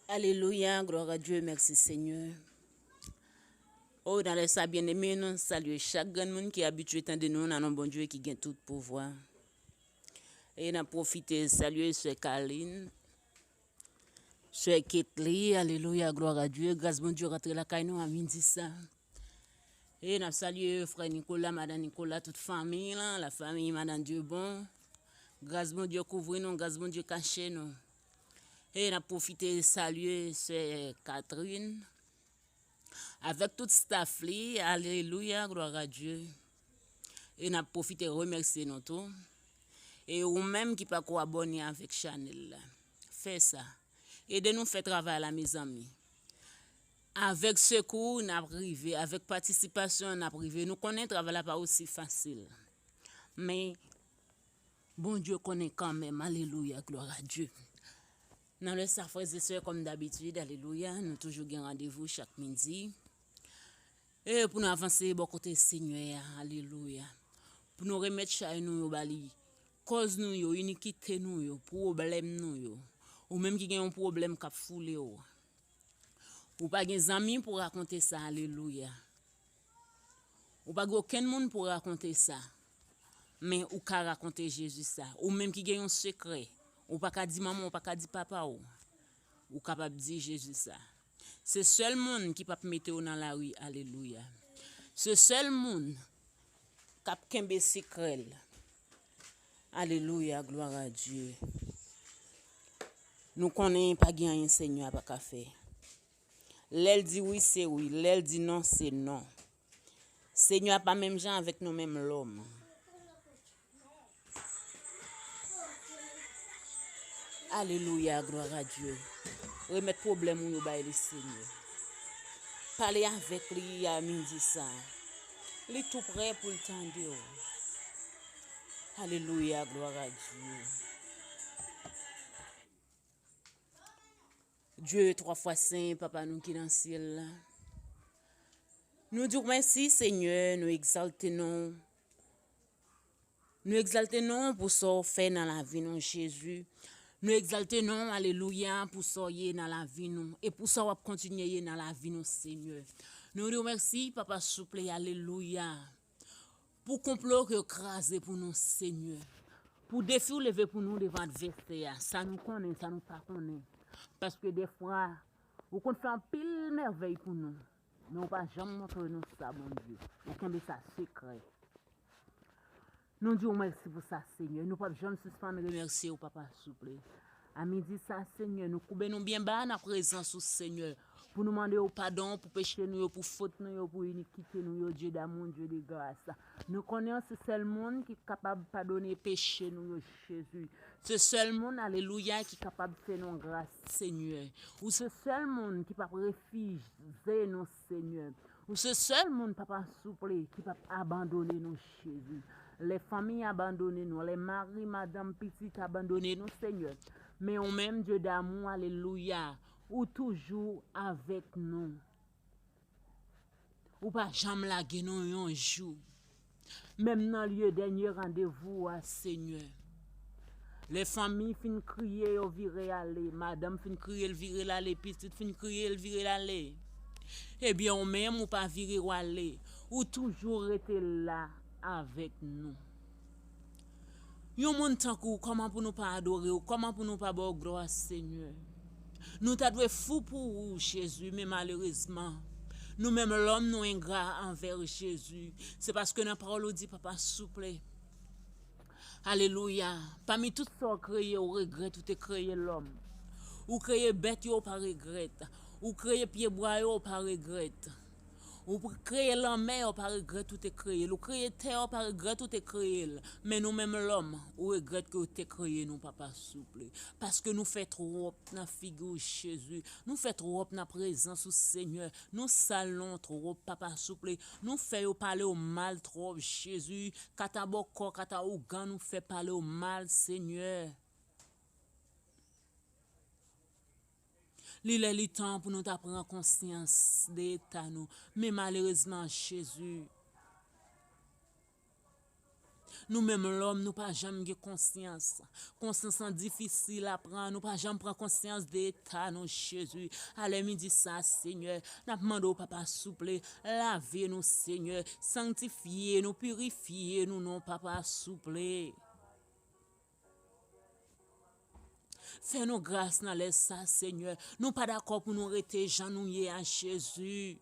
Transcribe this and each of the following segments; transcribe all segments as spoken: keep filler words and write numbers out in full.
Alelouya, glwa a Dye, mèsi Senyè. O, nan lè sa, byeneme, nou salye chak grenn moun ki abitye tande nou nan non Bondye ki gen tout pouvwa. E n ap pwofite salye sè Kalin, sè Ketli, alelouya, glwa a Dye, gras Bondye rantre lakay nou a midi sa. E n ap salye frè Nikola, madan Nikola, tout fanmi lan, la famille madan Dieu bon. Gras Bondye kouvri nou, gras Bondye kache nou. E n ap pwofite salye sè Catherine avèk tout staff li, alelouya, glwa a Dye. E n ap pwofite remèsye nou tou. E ou menm ki pako abòne avèk chanèl la, fè sa. Ede nou fè travay la, mezanmi. Avèk sekou, n ap rive. Avèk patisipasyon, n ap rive. Nou konnen travay la pa osi fasil. Men, Bondye konnen kanmenm. Alelouya, glwa a Dye. Nan lè sa, frè e sè, kòm dabitid, alelouya, nou toujou gen randevou chak midi. E pou nou avanse bò kote Senyè a, alelouya. Pou nou remèt chay nou yo ba li. Kòz nou yo, inikite nou yo, pwoblèm nou yo. Ou menm ki gen yon pwoblèm k ap foule w. Ou pa gen zanmi pou rakonte sa, alelouya. Ou pa gen okenn moun pou rakonte sa. Men ou ka rakonte Jezi sa. Ou menm ki gen yon sekrè. Ou pa ka di manman, ou pa ka di papa w. Ou kapab di Jezi sa. Se sèl moun ki p ap mete w nan lari, alelouya. Se sèl moun k ap kenbe sekrè l. Alelouya, glwa a Dye. Nou konnen pa gen anyen Senyè a pa ka fè. Lè l di wi, se wi. Lè l di non, se non. Senyè a pa menm jan avèk nou menm lòm. Alelouya, glwa a Dye. Remèt pwoblèm ou yo bay li, Senyè. Pale avèk li a midi sa. Li tou prè pou l tande w. Alelouya, glwa a Dye. Dye twa fwa sen, Papa nou ki nan syèl la. Nou di w mèsi, Senyè, nou egzalte non w. Nou egzalte non w pou sa w fè nan lavi nou, Jezi. Nou egzalte non w, alelouya, pou sa w ye nan lavi nou e pou sa w ap kontinye ye nan lavi nou, Senyè. Nou di w mèsi, Papa, souple, alelouya, pou konplo ke w kraze pou nou, Senyè. Pou defi w leve pou nou devan advèsè a, sa nou konnen, sa nou pa konnen. Paske defwa, ou konn fè anpil mèvèy pou nou, men ou pa janm montre nou sa, Bondye. Ou kenbe sa sekrè. Nou di w mèsi pou sa, Senyè. Nou p ap janm sispann remèsye w, Papa, souple. A midi sa, Senyè, nou koube nou byen ba nan prezans ou, Senyè, pou nou mande w padon pou peche nou yo, pou fot nou yo, pou inikite nou yo, Dye damou, Dye de gras. Nou konnen se sèl moun ki kapab padone peche nou yo, Jezi. Se sèl moun, alelouya, ki kapab fè nou gras, Senyè. Ou se sèl moun ki p ap refize nou, Senyè. Ou se sèl moun, Papa, souple, ki p ap abandone nou, Jezi. Lè fanmi abandone nou, lè mari, madanm, pitit abandone nou, Senyè. Men ou menm, Dye damou, alelouya, ou toujou avèk nou. Ou pa janm lage nou yon jou. Menm nan lye dènye randevou a, Senyè. Lè fanmi fin kriye, yo vire ale. Madanm fin kriye, l vire l ale. Pitit fin kriye, l vire l ale. Ebyen, ou menm, ou pa vire w ale. Ou toujou rete la avèk nou. Yon moun tankou w, kòman pou nou pa adore w? Kòman pou nou pa ba w glwa, Senyè? Nou ta dwe fou pou ou, Jezi, men malerezman, nou menm lòm, nou engra anvè Jezi. Se paske nan pawòl ou di, Papa, souple. Alelouya. Pami tout sa w kreye, ou regrèt ou te kreye lòm. Ou kreye bèt yo, ou pa regrèt. Ou kreye pyebwa yo, ou pa regrèt. Ou kreye lanmè, ou pa regrèt ou te kreye l. Ou kreye tè, ou pa regrèt ou te kreye l. Men nou menm lòm, ou regrèt ke w te kreye nou, Papa, souple. Paske nou fè twòp nan figi w, Jezi. Nou fè twòp nan prezans ou, Senyè. Nou sal non w twòp, Papa, souple. Nou fè yo pale w mal twòp, Jezi. Kata bòkò, kata ougan, nou fè pale w mal, Senyè. Li lè, li tan pou nou ta pran konsyans de eta nou. Men malerezman, Jezi, Nou menm lòm, nou pa janm gen konsyans. Konsyans lan difisil a pran, nou pa janm pran konsyans de eta nou, Jezi. Alè midi sa, Senyè, n ap mande w, Papa, souple, lave nou, Senyè, sanktifye nou, pirifye nou, non, Papa, souple. Fè nou gras nan lè sa, Senyè. Nou pa dakò pou nou rete jan nou ye a, Jezi.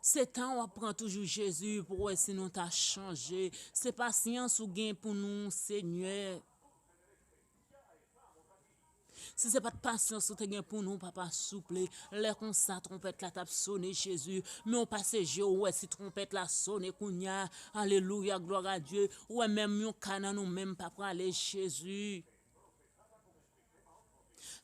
Se tan w ap pran toujou, Jezi, pou wè si nou ta chanje. Se pasyans ou gen pou nou, Senyè. Si se pa t pasyans ou te gen pou nou, Papa, souple, lè konsa, twonpèt la t ap sone, Jezi. Men w pase je w, ou wè si twonpèt la sone kounye a. Alelouya, glwa a Dye. Ou wè menm yon ka nan nou menm pa prale, Jezi.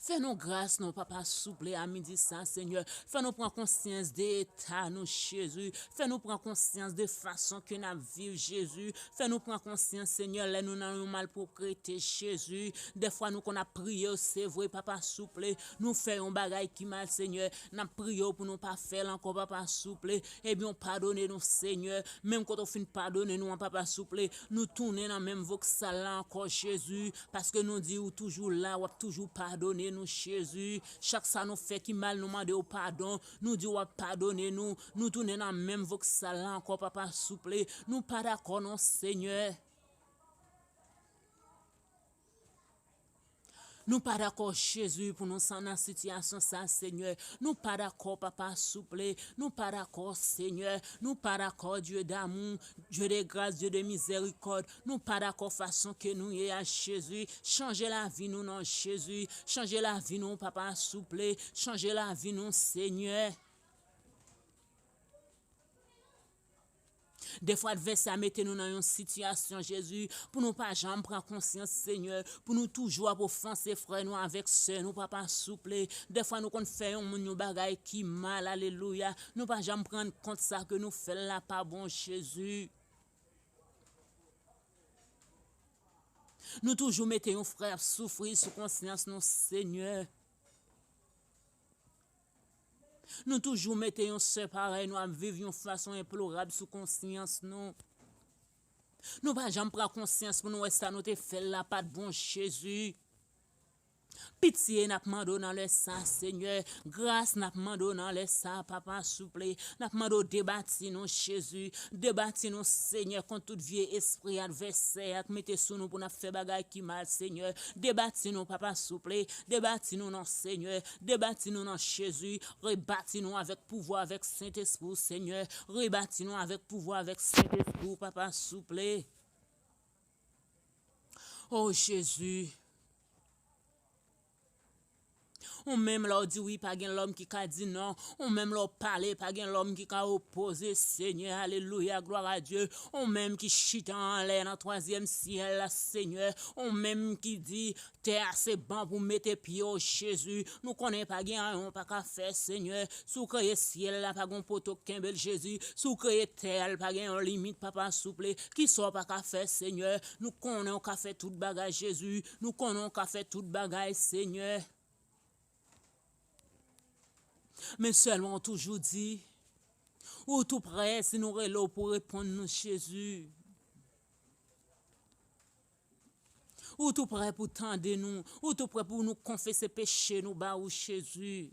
Fè nou gras, non, Papa, souple, a midi sa, Senyè. Fè nou pran konsyans de eta nou, Jezi. Fè nou pran konsyans de fason ke n ap viv, Jezi. Fè nou pran konsyans, Senyè, lè nou nan yon malpwoprete, Jezi. Dèfwa nou konn ap priye w, se vre, Papa, souple. Nou fè yon bagay ki mal, Senyè. N ap priye w pou nou pa fè l ankò, Papa, souple. Ebyen, w padone nou, Senyè. Menm kote w fin padone nou an, Papa, souple, nou tounen nan menm voksal la ankò, Jezi, paske nou di ou toujou la, w ap toujou padone nou, Jezi. Chak sa nou fè ki mal, nou mande w padon, nou di w ap padone nou, nou tounen nan menm voksal la ankò, Papa, souple, nou pa dakò non, Senyè. Nou pa dakò, Jezi, pou nou san nan sitiyasyon sa, Senyè. Nou pa dakò, Papa, souple. Nou pa dakò, Senyè. Nou pa dakò, Dye damou, Dye de gras, Dye de mizèrikòd. Nou pa dakò fason ke nou ye a, Jezi. Chanje lavi nou, non, Jezi. Chanje lavi nou, Papa, souple. Chanje lavi nou, Senyè. Dèfwa advèsè a mete nou nan yon sitiyasyon, Jezi, pou nou pa janm pran konsyans, Senyè, pou nou toujou ap ofanse frè nou avèk sè nou, Papa, souple. Dèfwa nou konn fè yon moun yon bagay ki mal, alelouya. Nou pa janm rann kont sa ke nou fè l la pa bon, Jezi. Nou toujou mete yon frè ap soufri sou konsyans nou, Senyè. Nou toujou mete yon sè parèy nou ap viv yon fason enplorab sou konsyans nou. Nou pa janm pran konsyans pou nou wè sa nou te fè l la pa t bon, Jezi. Pitye n ap mande w nan lè sa, Senyè. Gras n ap mande w nan lè sa, Papa, souple. N ap mande w debati nou, Jezi. Debati nou, Senyè, kont tout vye espri advèsè a k mete sou nou pou n ap fè bagay ki mal, Senyè. Debati nou, Papa, souple. Debati nou nan Senyè. Debati nou nan Jezi. Rebati nou avèk pouvwa, avèk Sentespri w, Senyè. Rebati nou avèk pouvwa, avèk Sentespri w, Papa, souple. O Jezi. Ou menm lè w di wi, pa gen lòm ki ka di non. Ou menm lè w pale, pa gen lòm ki ka opoze. Senyè, alelouya, glwa a Dye. Ou menm ki chita anlè nan twazyèm syèl la, Senyè. Ou menm ki di, tè a se ban pou mete pye w, Jezi. Nou konnen pa gen anyen w pa ka fè, Senyè. Si w kreye syèl la, pa gen poto k kenbe l, Jezi. Si w kreye tè a, l pa gen yon limit, Papa, souple. Kisa w pa ka fè, Senyè? Nou konnen w ka fè tout bagay, Jezi. Nou konnen w ka fè tout bagay, Senyè. Men sèlman w toujou di, ou tou prè si nou rele w pou reponn nou, Jezi. Ou tou prè pou tande nou. Ou tou prè pou nou konfese peche nou ba ou, Jezi.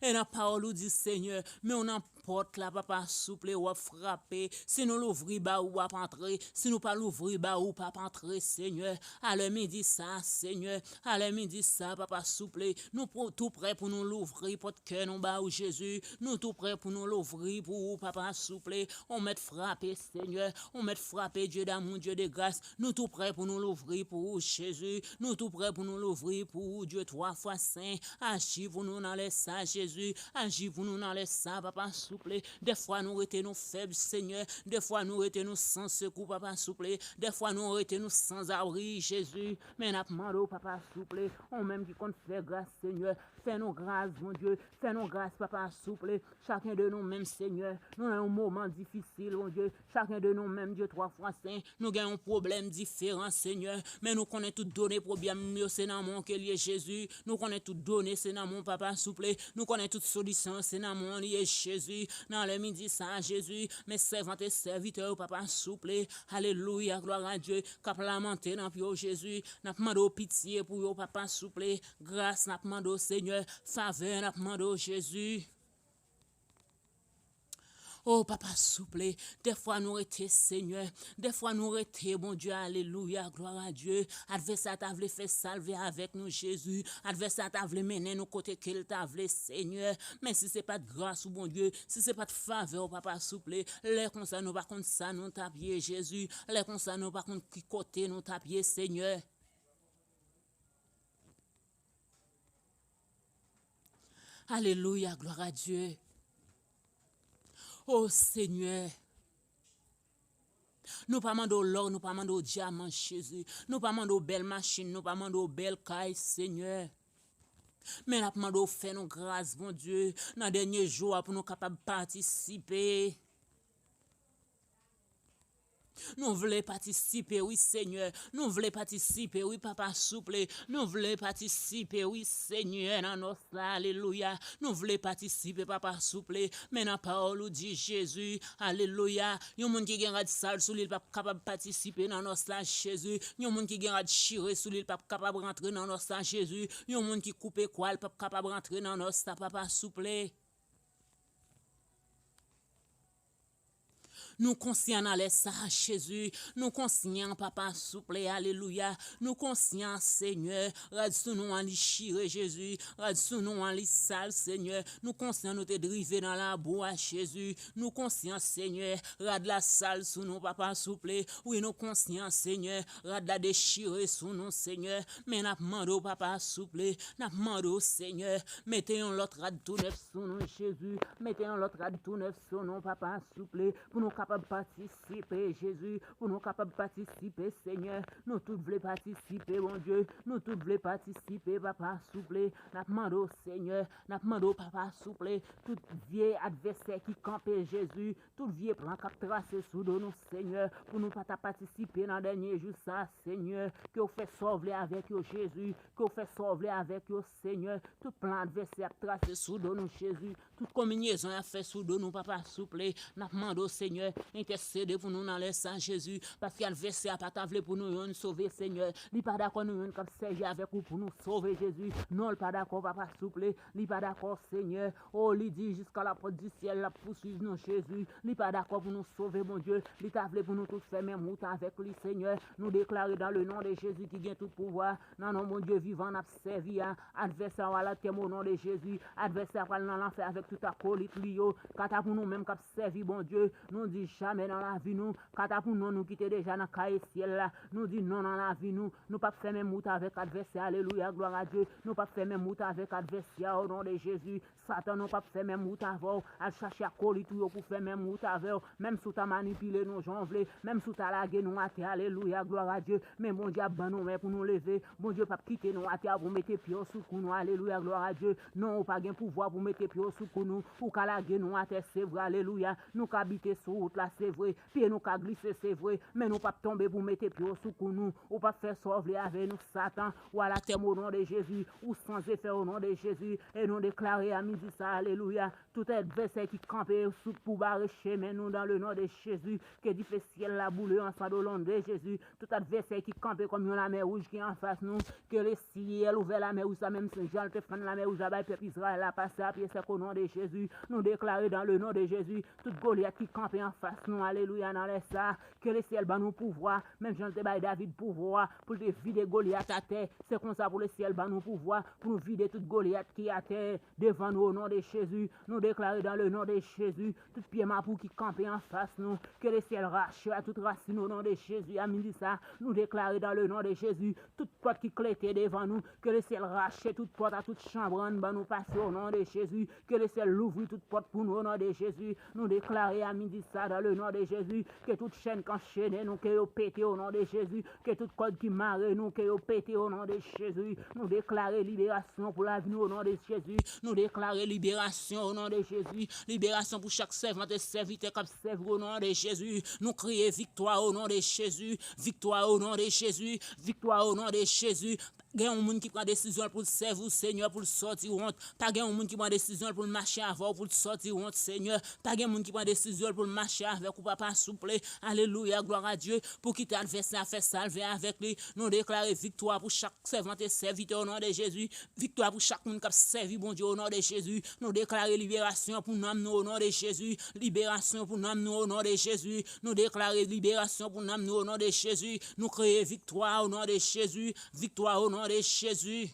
E nan pawòl ou di, Senyè, men w nan pòt la, Papa, souple, w ap frape. Si nou louvri ba ou, w ap antre. Si nou pa louvri ba ou, w p ap antre, Senyè. Alè midi sa, Senyè. Alè midi sa, Papa, souple. Nou pou, tou prè pou nou louvri pòt kè nou ba ou, Jezi. Nou tou prè pou nou louvri pou ou, Papa, souple. On mèt frape, Senyè. On mèt frape, Dye damou, Dye de gras. Nou tou prè pou nou louvri pou ou, Jezi. Nou tou prè pou nou louvri pou ou, Dye twa fwa sen. Aji pou nou nan lè sa, Jezi. Aji pou nou nan lè sa, Papa, souple. Dèfwa nou rete nou fèb, Senyè. Dèfwa nou rete nou san sekou, Papa, souple. Dèfwa nou rete nou sanzabri, Jezi. Men n ap mande w, Papa, souple. Ou menm ki konn fè gras, Senyè. Fè nou gras, Bondye. Fè nou gras, Papa, souple. Chaken de nou menm, Senyè, nou nan yon moman difisil, Bondye. Chaken de nou menm, Dye twa fwa sen, nou gen yon pwoblèm diferan, Senyè. Men nou konnen tout done pwoblèm yo, se nan men w ke l ye, Jezi. Nou konnen tout done, se nan men w, Papa, souple. Nou konnen tout solisyon se nan men w li ye, Jezi. Nan lè midi sa a, Jezi, men sèvant e sèvitè yo, papa, souple, alelouya, glwa a Dye, k ap lamante nan pye w, Jezi, n ap mande w pitye pou yo, papa, souple, gras n ap mande w, Senyè, favè n ap mande w, Jezi. O papa, souple, dèfwa nou rete, Senyè, dèfwa nou rete, Bondye, alelouya, glwa a Dye. Advèsè a ta vle fè salve avèk nou, Jezi. Advèsè a ta vle mennen nou kote ke l ta vle, Senyè. Men si se pa t gras ou, Bondye, si se pa t favè w, papa, souple, lè konsa nou pa konn sa nou t ap ye, Jezi. Lè konsa nou pa konn ki kote nou t ap ye, Senyè. Alelouya, glwa a Dye. O Senyè, nou pa mande w lò, nou pa mande w dyaman, Jezi. Nou pa mande w bèl machin, nou pa mande w bèl kay, Senyè. Men n ap mande w fè nou gras, Bondye, nan dènye jou a pou nou kapab patisipe. Nou vle patisipe, wi, Senyè. Nou vle patisipe, wi, papa, souple. Nou vle patisipe, wi, Senyè, nan nòs la, alelouya. Nou vle patisipe, papa, souple. Men nan pawòl ou di, Jezi, alelouya. Yon moun ki gen rad sal sou li, l p ap kapab patisipe nan nòs la, Jezi. Yon moun ki gen rad chire sou li, l p ap kapab rantre nan nòs la, Jezi. Yon moun ki koupe kwa, l p ap kapab rantre nan nòs la, papa, souple. Nou konsyan nan lè sa a, Jezi. Nou konsyan, papa, souple, alelouya. Nou konsyan, Senyè. Rad sou nou an li chire, Jezi. Rad sou nou an li sal, Senyè. Nou konsyan nou te drive nan labou a, Jezi. Nou konsyan, Senyè. Rad la sal sou nou, papa, souple. Wi, nou konsyan, Senyè. Rad la dechire sou nou, Senyè. Men n ap mande w, papa, souple. N ap mande w, Senyè. Mete yon lòt rad tou nèf sou nou, Jezi. Mete yon lòt rad tou nèf sou nou, papa, souple, pou nou kapab patisipe, Jezi, pou nou kapab patisipe, Senyè. Nou tout vle patisipe, Bondye. Nou tout vle patisipe, papa, souple. N ap mande w, Senyè. N ap mande w, papa, souple. Tout vye advèsè ki kanpe, Jezi. Tout vye plan k ap trase sou do nou, Senyè, pou nou pa ta patisipe nan dènye jou sa, Senyè. Ke w fè sa w vle avèk yo, Jezi. Ke w fè sa w vle avèk yo, Senyè. Tout plan advèsè ap trase sou do nou, Jezi. Tout konbinyezon y ap fè sou do nou, papa, souple, n ap mande w, Senyè, entèsede pou nou nan lè sa, Jezi, paske advèsè a pa ta vle pou nou yonn sove, Senyè. Li pa dakò nou yonn k ap sèvi avèk ou pou nou sove, Jezi. Non, l pa dakò, papa, souple, li pa dakò, Senyè. O, li di, jiska lapòt di syèl, l ap pouswiv nou, Jezi. Li pa dakò pou nou sove, Bondye. Li ta vle pou nou tout fè menm wout avèk li, Senyè. Nou deklare dans le nom de Jésus ki gen tout pouvwa, nan non Bondye vivan n ap sèvi a, advèsè a, w al atèm o non de Jezi. Advèsè a pral nan lanfè avèk tout akolit li yo. Kanta pou nou menm k ap sèvi Bondye, nou di jamè nan lavi nou. Kanta pou non nou ki te deja nan kaye syèl la, nou di non nan lavi nou. Nou p ap fè menm wout avèk advèsè a, alelouya, glwa a Dye. Nou p ap fè menm wout avèk advèsè a, o non de Jezi. Satan, nou p ap fè menm wout avè w. Al chache akolit ou yo pou fè menm wout avè w. Menm si w ta manipile nou jan w vle, menm si w ta lage nou atè, alelouya, glwa a Dye, men Bondye ap ban nou men pou nou leve. Bondye p ap kite nou atè a pou mete pye w sou kou nou, alelouya, glwa a Dye. Non, ou pa gen pouvwa pou mete pye w sou kou nou. Ou ka lage nou atè, se vre, alelouya. Nou ka bite sou wout la, se vre. Pye nou ka glise, se vre. Men nou p ap tonbe pou mete pye w sou kou nou. Ou p ap fè sa w vle avè nou, Satan. Ou al atèm o non de Jezi. Ou san efè o non de Jezi. E nou deklare a midi sa, alelouya. Tout advèsè ki kanpe sou pou bare chemen nou dans le nom de Jésus, ke dife syèl la boule ansanm o non de Jezi. Tout advèsè ki kanpe kòm yon lamè wouj ki anfas nou, ke lesyèl ouvè lamè wouj sa, menm jan l te fann lamè wouj la bay pèp Izrayèl la pase a pye sèk o non de Jezi. Nou deklare dans le nom de Jésus, tout Golyat ki kanpe anfas nou, alelouya, nan lè sa, ke lesyèl ban nou pouvwa, menm jan l te bay David pouvwa pou l te vide Golyat atè. Se konsa pou lesyèl ban nou pouvwa pou nou vide tout Golyat ki atè devan nou, o non de Jezi. Nou deklare dans le nom de Jésus, tout pye mapou ki kanpe anfas nou, ke lesyèl rache a tout rasin, o non de Jezi. A midi sa, nou deklare dans le nom de Jésus, tout pòt ki klete devan nou, ke lesyèl rache tout pòt a tout chanbrann ban nou pase, o non de Jezi. Ke lesyèl louvri tout pòt pou nou, o non de Jezi. Nou deklare a midi sa, dans le nom de Jésus, ke tout chèn k anchene nou, ke yo pete, o non de Jezi. Ke tout kòd ki mare nou, ke yo pete, o non de Jezi. Nou deklare liberasyon pou lavi nou, o non de Jezi. Nou deklare liberasyon, o non de Jezi. Liberasyon pou chak sèvant e sèvitè k ap sèvi, o non de Jezi. Nou kriye viktwa, o non de Jezi. Viktwa, o non de Jezi. Viktwa, o non de Jezi. gen yon moun ki pran desizyon l pou l sèvi w, Senyè, pou l sòti wont. Pa gen yon moun ki pran desizyon l pou l mache avè w, pou l sòti wont, Senyè. Pa gen moun ki pran desizyon l pou l mache avèk ou, papa, souple. Alelouya, glwa a Dye. Pou kite advèsè a fè sa l vle avèk li. Nou deklare viktwa pou chak sèvant e sèvitè o non de Jezi. Viktwa pou chak moun k ap sèvi Bondye o non de Jezi. Nou deklare liberasyon pou nanm nou o non de Jezi. Liberasyon pou nanm nou o non de Jezi. Nou deklare liberasyon pou nanm nou o non de Jezi. Nou kreye viktwa o non de Jezi. Viktwa o non de Jezi.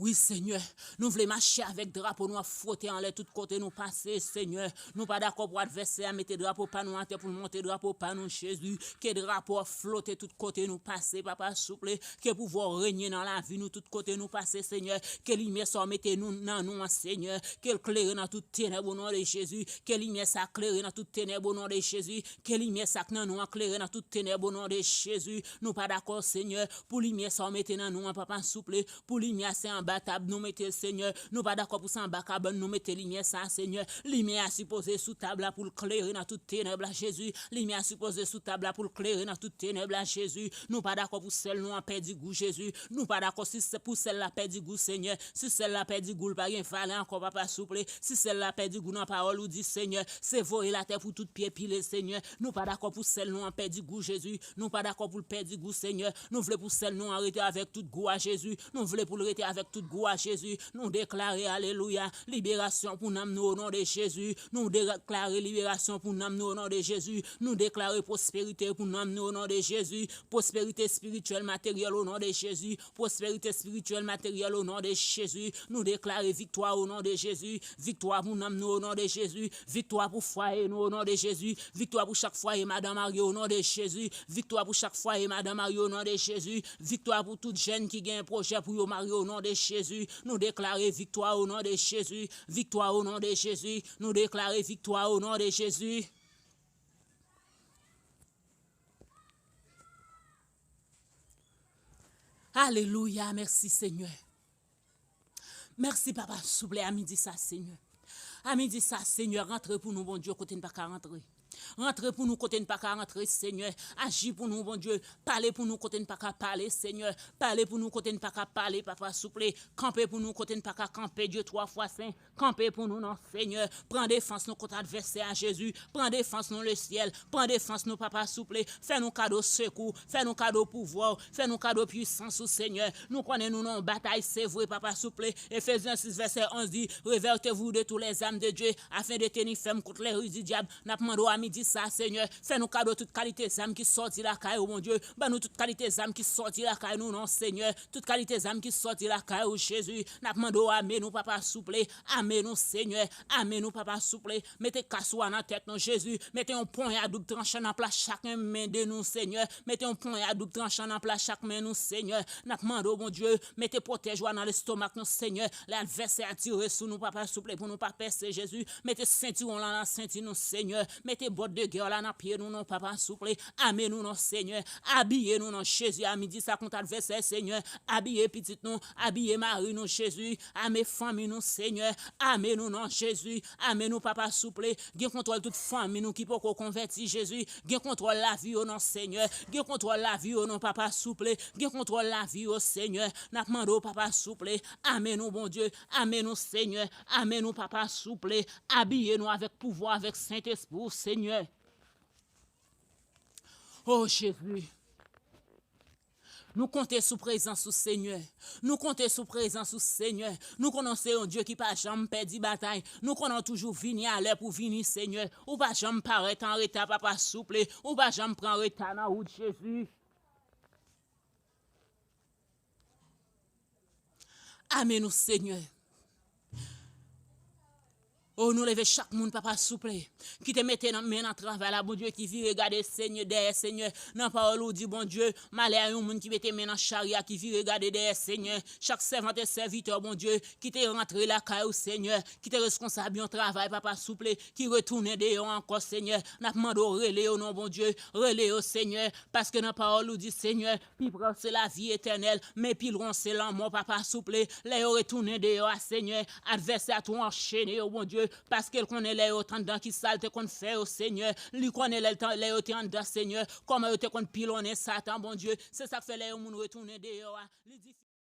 Wi, Senyè, nou vle mache avèk drapo nou ap fwote anlè tout kote nou pase, Senyè. Nou pa dakò pou advèsè a mete drapo pa nou atè pou l monte drapo pa nou, Jezi. Ke drapo a flote tout kote nou pase, papa, souple. Ke pouvwa w renye nan lavi nou tout kote nou pase, Senyè. Ke limyè sa w mete nou, nan nou an, Senyè. Ke l klere nan tout tenèb o non de Jezi. Ke limyè sa klere nan tout tenèb o non de Jezi. Ke limyè sa k nan nou an klere nan tout tenèb o non de Jezi. Nou pa dakò, Senyè, pou limyè sa w mete nan nou an, papa, souple. Pou limyè a, se anba tab nou mete l, Senyè. Nou pa dakò pou se anba kabann nou mete limyè sa a, Senyè. Limyè a sipoze sou tab la pou l klere nan tout tenèb la, Jezi. Limyè a sipoze sou tab la pou l klere nan tout tenèb la, Jezi. Nou pa dakò pou sèl nou an pèdi gou, Jezi. Nou pa dakò si se pou sèl la pèdi gou, Senyè. Si sèl la pèdi gou, l pa gen valè ankò, papa, souple. Si sèl la pèdi gou nan pawòl ou di, Senyè, se voye l atè pou tout pye pile, Senyè. Nou pa dakò pou sèl nou an pèdi gou, Jezi. Nou pa dakò pou l pèdi gou, Senyè. Nou vle pou sèl nou an rete avèk tout gou a, Jezi. Nou vle pou l rete avèk tout gou a, Jezi. Nou deklare, alelouya, liberasyon pou nanm nou o non de Jezi. Nou deklare liberasyon pou nanm nou o non de Jezi. Nou deklare pwosperite pou nanm nou o non de Jezi. Pwosperite espirityèl, materyèl o non de Jezi. Pwosperite espirityèl, materyèl o non de Jezi. Nou deklare viktwa o non de Jezi. Viktwa pou nanm nou o non de Jezi. Viktwa pou fwaye nou o non de Jezi. Viktwa pou chak fwaye madan marye o non de Jezi. Viktwa pou chak fwaye madan marye o non de Jezi. Viktwa pou tout jèn ki gen pwojè pou yo marye o non de Jezi. Nou deklare viktwa o non de Jezi. Viktwa o non de Jezi. Nou deklare viktwa o non de Jezi. Alelouya, mèsi, Senyè. Mèsi, papa, souple, a midi sa, Senyè. A midi sa, Senyè, rantre pou nou, Bondye, kote n pa ka rantre. Rantre pou nou kote n pa ka rantre, Senyè. Aji pou nou, Bondye. Pale pou nou kote n pa ka pale, Senyè. Pale pou nou kote n pa ka pale, papa, souple. Kanpe pou nou kote n pa ka kanpe, Dye twa fwa sen. Kanpe pou nou non, Senyè. Pran defans nou kont advèsè a, Jezi. Pran defans nou, lesyèl. Pran defans nou, papa, souple. Fè nou kado sekou. Fè nou kado pouvwa w. Fè nou kado pwisans ou, Senyè. Nou konnen nou nan yon batay, se vre, papa, souple. Efezyen sis vèsè onz di, revêtez-vous de toutes les armes de Dieu, afin de tenir ferme contre les ruses du diable. N ap mande w a midi sa, Senyè, fè nou kado tout kalite zam ki sòti lakay ou, Bondye. Ban nou tout kalite zam ki sòti lakay nou, non, Senyè. Tout kalite zam ki sòti lakay ou, Jezi. N ap mande w ame nou, papa, souple. Ame nou, Senyè. Ame nou, papa, souple. Mete kas ou a nan tèt nou, Jezi. Mete yon ponya doub tranchan nan plas chak men de nou, Senyè. Mete yon ponya doub tranchan nan plas chak men nou, Senyè. N ap mande w, Bondye, mete pwotèj ou a nan lestomak nou, Senyè. Lè advèsè a tire sou nou, papa, souple, pou nou pa pèse, Jezi. Mete sentiwon la nan senti nou, Senyè. Mete bòt de gè la nan pye nou, non, papa, souple. Ame nou, non, Senyè. Abiye nou, non, Jezi, a midi sa kont advèsè, Senyè. Abiye pitit nou, abiye mari nou, Jezi. Ame fanmi nou, Senyè. Ame nou, non, Jezi. Ame nou, papa, souple. Gen kontwòl tout fanmi nou ki poko konvèti, Jezi. Gen kontwòl lavi yo, non, Senyè. Gen kontwòl lavi yo, non, papa, souple. Gen kontwòl lavi yo, Senyè. N ap mande w, papa, souple. Ame nou, Bondye. Ame nou, Senyè. Ame nou, papa, souple. Abiye nou avèk pouvwa, avèk Sentespri w, Senyè. O Jezi. Nou konte sou prezans ou, Senyè. Nou konte sou prezans ou, Senyè. Nou konnen w se yon Dye ki pa janm pèdi batay. Nou konnen w toujou vini alè pou vini, Senyè. Ou pa janm parèt an reta, papa, souple. Ou pa janm pran reta nan wout, Jezi. Ame nou, Senyè. O, nou leve chak moun, papa, souple, ki te mete nan men nan travay la, Bondye, ki vire gade, Senyè, dèyè, Senyè. Nan pawòl ou di, Bondye, malè a yon moun ki mete men nan chari a, ki vire gade dèyè, Senyè. Chak sèvant e sèvitè, Bondye, ki te rantre lakay ou, Senyè, ki te reskonsab yon travay, papa, souple, ki retounen deyò ankò, Senyè. N ap mande w rele yo, non, Bondye. Rele yo, Senyè, paske nan pawòl ou di, Senyè, pi pre w se lavi etènèl, men pi lwen w se lanmò, papa, souple. Lè yo retounen deyò a, Senyè, advèsè a tou anchene yo, Bondye. Paske l konnen lè yo t anndan ki sa l te konn fè yo, Senyè. Li konnen lè, l te- lè yo te anndan, Senyè, kòman yo te konn pilonnen Satan, Bondye. Se sa k fè lè yon moun retounen deyò a, li di,